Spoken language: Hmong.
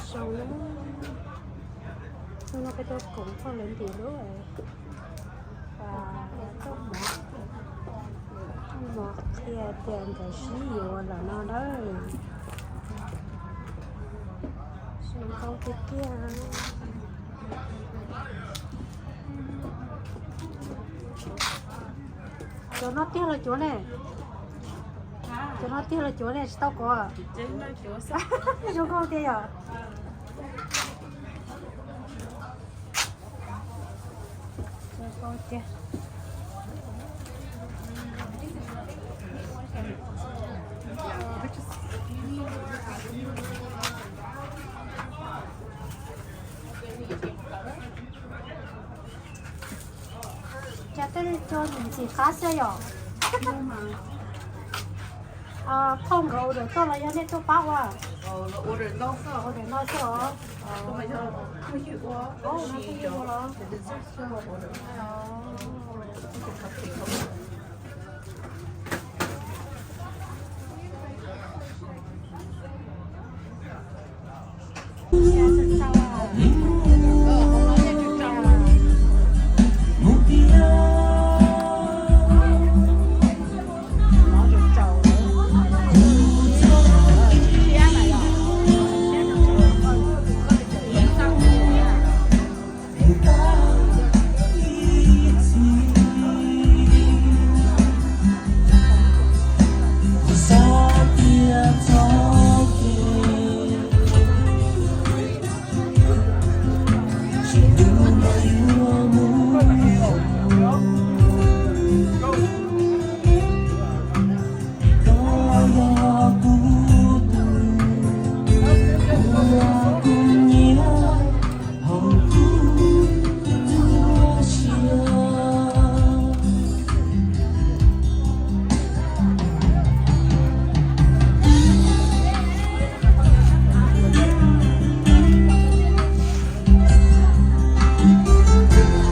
Zoo, no peb tuaj koom txog lawv ntim lub, tuaj mov, tuaj mov qhia tias nkawd sib yuav lawm no na. Zoo nkauj tiag tiag. Cov no tiag los cuav ne? Cov no tiag los cuav ne, tsis tau kuav? Zoo nkauj tiag yom. Cas tej co ntxim qab xwb yom? Phauj nkawd order txog los yog nej tuaj pab ua? Order ntau xwb os.